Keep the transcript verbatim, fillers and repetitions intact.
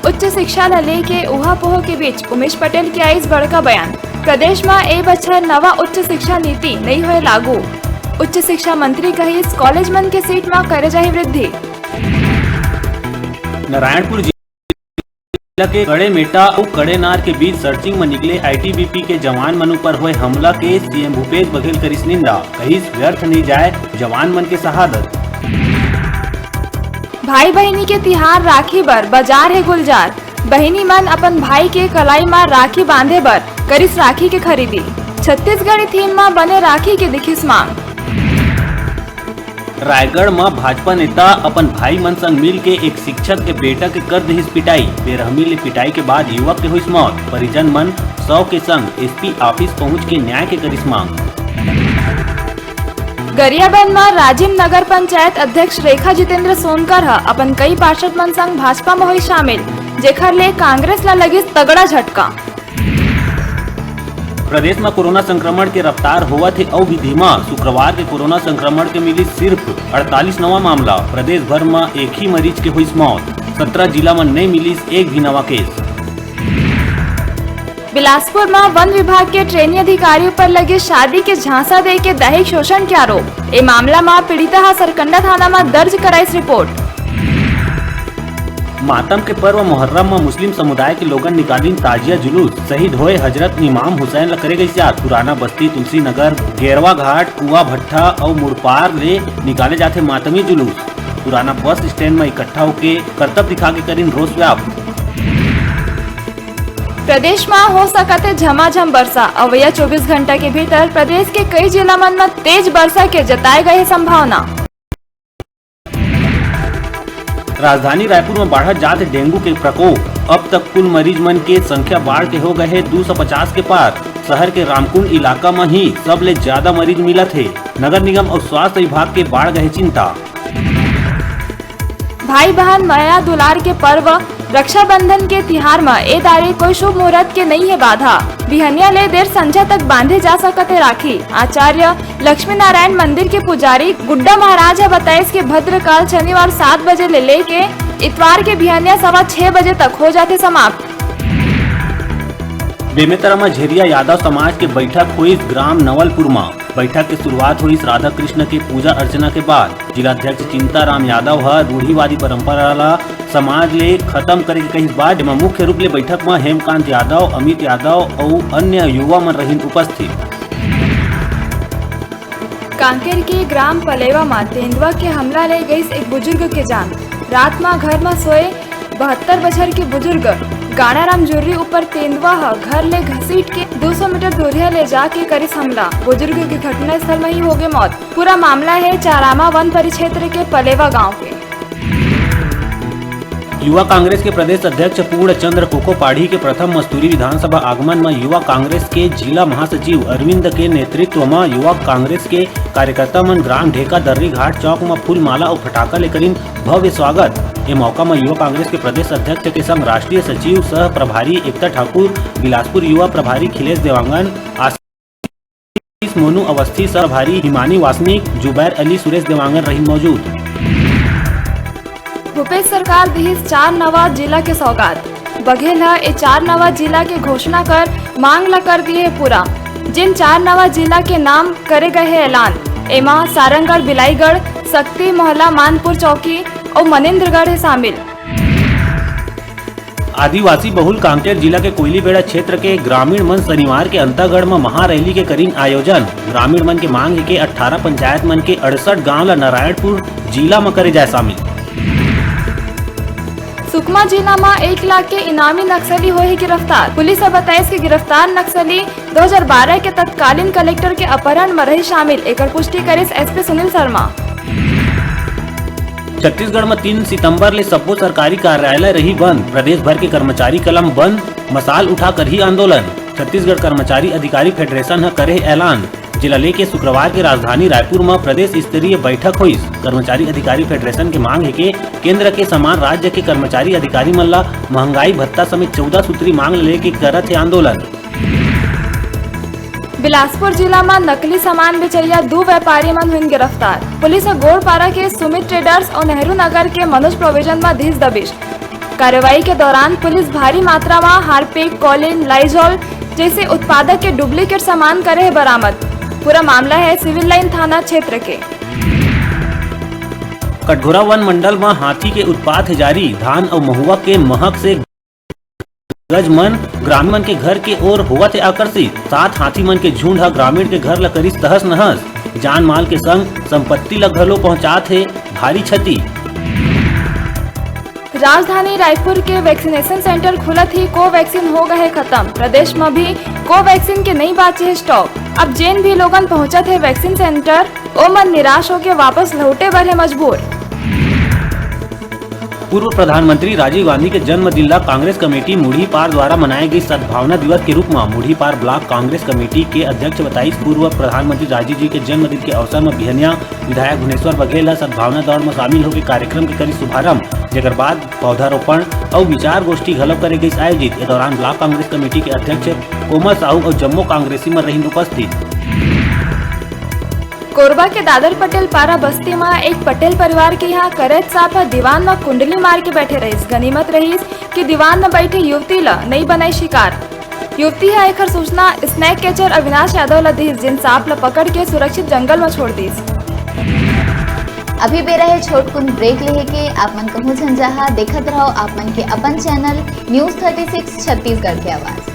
उच्च शिक्षा ल लेके उहापोह के बीच उमेश पटेल के आइस बड़का बयान। प्रदेश म ए बछर नवा उच्च शिक्षा नीति नइ होय लागू। उच्च शिक्षा मंत्री कहिस, कॉलेज मन के सीट म करे जाही वृद्धि। नारायणपुर जिला के कड़ेमेटा अउ कड़ेनार के बीच सर्चिंग म निकले आईटीबीपी के जवान मन ऊपर होय हमला के सीएम भूपेश बघेल करिस निंदा, कहिस व्यर्थ नइ जाय जवान मन के शहादत। भाई बहिनी के तिहार राखी बर बजार हे गुलजार। बहिनी मन अपन भाई के कलाई म राखी बांधे बर करिस राखी के खरीदी। छत्तीसगढ़ी थीम म बने राखी के दिखिस मांग। रायगढ़ म भाजपा नेता अपन भाई मन संग मिल के एक शिक्षक के बेटा के कर दिहिस पिटाई। बेरहमी ले पिटाई के बाद युवक के होइस मौत। परिजन मन शव के संग एसपी ऑफिस पहुंच के न्याय के करिस मांग। गरियाबंद म राजिम नगर पंचायत अध्यक्ष रेखा जितेंद्र सोनकर ह अपन कई पार्षद मन संग भाजपा म होइस शामिल, जेखर ले कांग्रेस ल लगिस तगड़ा झटका। प्रदेश म कोरोना संक्रमण के रफ्तार होवत हे अउ भी धीमा। शुक्रवार के कोरोना संक्रमण के मिलिस सिर्फ अड़तालीस नवा मामला। प्रदेश भर म एक ही मरीज के होइस मौत। सत्रह जिला म नइ मिलिस एक भी नवा केस। बिलासपुर म वन विभाग के ट्रेनी अधिकारी ऊपर लगे शादी के झांसा दे के दैहिक शोषण के आरोप। ए मामला म पीड़िता ह सरकंडा थाना म दर्ज कराइस रिपोर्ट। मातम के पर्व मुहर्रम म मुस्लिम समुदाय के लोगन निकालिन ताजिया जुलूस। शहीद होए हजरत इमाम हुसैन ल करे गइस याद। पुराना बस्ती, तुलसी नगर, गेरवा घाट, कुआ भट्ठा अउ मुड़पार ले निकाले जाथे मातमी जुलूस। पुराना बस स्टैंड म इकट्ठा होके करतब दिखा के करिन रोष व्यक्त। प्रदेश म हो सकत हे झमाझम बरसा। अवइया चौबीस घंटा के भीतर प्रदेश के कई जिला मन म तेज बरसा के जताए गए हे संभावना। राजधानी रायपुर म बाढ़त जात हे डेंगू के प्रकोप। अब तक कुल मरीज मन के संख्या बाढ़ के हो गए हे दू सौ पचास के पार। शहर के रामकुंड इलाका म ही सबले ज्यादा मरीज मिलत हे। नगर निगम अउ स्वास्थ्य विभाग के बाढ़ गए चिंता। भाई बहन मया दुलार के पर्व रक्षाबंधन के तिहार म ए दारी कोई शुभ मुहूर्त के नइ हे बाधा। बिहनिया ले देर संझा तक बांधे जा सकत हे राखी। आचार्य लक्ष्मी नारायण मंदिर के पुजारी गुड्डा महाराज ह बताइस कि भद्रकाल शनिवार सात बजे ले लेके इतवार के बिहनिया सवा छह बजे तक हो जाथे समाप्त। बेमेतरा म झेरिया यादव समाज के बैठक होइस ग्राम नवलपुर म। बैठक के शुरुआत होइस राधा कृष्ण के पूजा अर्चना के बाद। जिला अध्यक्ष चिंताराम यादव ह रूढ़िवादी परंपरा ला समाज ले खत्म करे के कहिस बात, जेमा मुख्य रूप ले बैठक म हेमकांत यादव, अमित यादव अउ अन्य युवा मन रहिन उपस्थित। कांकेर के ग्राम पलेवा म तेंदुआ के हमला ले गइस एक बुजुर्ग के जान। रात म घर म सोए बहत्तर बछर के बुजुर्ग गाड़ाराम जुर्री ऊपर तेंदुआ ह घर ले घसीट के दू सौ मीटर दूरिहा ले जाके करिस हमला। बुजुर्ग के घटनास्थल म ही होगे मौत। पूरा मामला हे चारामा वन परिक्षेत्र के पलेवा गांव के। युवा कांग्रेस के प्रदेश अध्यक्ष पूर्ण चंद्र कोको पाढ़ी के प्रथम मस्तूरी विधानसभा आगमन म युवा कांग्रेस के जिला महासचिव अरविंद के नेतृत्व म युवा कांग्रेस के कार्यकर्ता मन ग्राम ढेका दर्री घाट चौक म फूलमाला अउ फटाका ले करिन भव्य स्वागत। ए मौका म युवा कांग्रेस के प्रदेश अध्यक्ष के संग राष्ट्रीय सचिव सह प्रभारी एकता ठाकुर, बिलासपुर युवा प्रभारी खिलेश देवांगन, आशीष मोनू अवस्थी सह प्रभारी हिमानी वासनिक, जुबैर अली, सुरेश देवांगन रहिन मौजूद। भूपेश सरकार दिहिस चार नवा जिला के सौगात। बघेल ह ए चार नवा जिला के घोषणा कर मांग ल कर दिए हे पूरा। जिन चार नवा जिला के नाम करे गए हे ऐलान, एमा सारंगढ़, बिलाईगढ़, सक्ती मोहला, मानपुर चौकी अउ मनेंद्रगढ़ हे शामिल। आदिवासी बहुल कांकेर जिला के कोयलीबेड़ा क्षेत्र के ग्रामीण मन शनिवार के अंतागढ़ म महारैली के करिन आयोजन। ग्रामीण मन के मांग हे के अट्ठारह पंचायत मन के अड़सठ गांव ल नारायणपुर जिला म करे जाए शामिल। सुकमा जिला म एक लाख के इनामी नक्सली होए हे गिरफ्तार। पुलिस ह बताइस कि गिरफ्तार नक्सली दो हज़ार बारह के तत्कालीन कलेक्टर के अपहरण म रहिस शामिल। एकर पुष्टि करिस एसपी सुनील शर्मा। छत्तीसगढ़ म तीन सितंबर ले सब्बो सरकारी कार्यालय रही बंद। प्रदेश भर के कर्मचारी कलम बंद, मसाल उठा करही आंदोलन। छत्तीसगढ़ कर्मचारी अधिकारी फेडरेशन ह करे हे ऐलान, जेला लेके शुक्रवार के राजधानी रायपुर म प्रदेश स्तरीय बैठक होइस। कर्मचारी अधिकारी फेडरेशन के मांग हे के केंद्र के समान राज्य के कर्मचारी अधिकारी मन ला महंगाई भत्ता समेत चौदह सूत्री मांग ल लेके करत हे आंदोलन। बिलासपुर जिला म नकली सामान बेचइया दू व्यापारी मन होइन गिरफ्तार। पुलिस ह गोड़पारा के सुमित ट्रेडर्स अउ नेहरू नगर के मनोज प्रोविजन म दिस दबिश। कार्रवाई के दौरान पुलिस भारी मात्रा म हार्पिक, कॉलिन, लाइजॉल जैसे उत्पादक के डुप्लीकेट सामान करे हे बरामद। पूरा मामला हे सिविल लाइन थाना क्षेत्र के। कटघोरा वन मंडल म हाथी के उत्पात हे जारी, धान अउ महुआ के महक से गज मन ग्रामीण मन के घर के ओर होवत हे आकर्षित। सात हाथी मन के झुंड ह ग्रामीण के घर ल करिस तहस नहस, जान माल के संग संपत्ति ल घलो पहुंचात हे भारी क्षति। राजधानी रायपुर के वैक्सीनेशन सेंटर खुलत ही कोवैक्सीन हो गए खत्म। प्रदेश म भी कोवैक्सीन के नई बाचे हे स्टॉक। अब जेन भी लोगन पहुंचत हे वैक्सीन सेंटर, ओमन निराश होके वापस लौटे बर हे मजबूर। पूर्व प्रधानमंत्री राजीव गांधी के जन्मदिन ला कांग्रेस कमेटी मुढ़ीपार द्वारा मनाए गई सद्भावना दिवस के रूप म मुढ़ीपार ब्लॉक कांग्रेस कमेटी के अध्यक्ष बताइस। पूर्व प्रधानमंत्री राजीव जी के जन्मदिन के अवसर म बिहनिया विधायक भुवनेश्वर बघेल ह सद्भावना दौड़ म शामिल होके कार्यक्रम के करी शुभारंभ, जेकर बाद पौधारोपण अउ विचार गोष्ठी घलो करे गईस आयोजित। ए दौरान ब्लॉक कांग्रेस कमेटी के अध्यक्ष कोमल साहू अउ जम्मो कांग्रेसी मन रहिन उपस्थित। कोरबा के दादर पटेल पारा बस्ती म एक पटेल परिवार के यहाँ करैत सांप ह दीवान म कुंडली मार के बैठे रहिस। गनीमत रहिस कि दीवान म बैठे युवती ल नई बनाई शिकार। युवती ह एखर सूचना स्नैक कैचर अविनाश यादव ल दिस, जेन सांप ल पकड़ के सुरक्षित जंगल म छोड़ दिस। अभी बेरा हे छोटकुन ब्रेक लेहे के। आप मन कहूं झन जाहा, देखत रहो आप मन के अपन channel news thirty six Chhattisgarh के आवाज।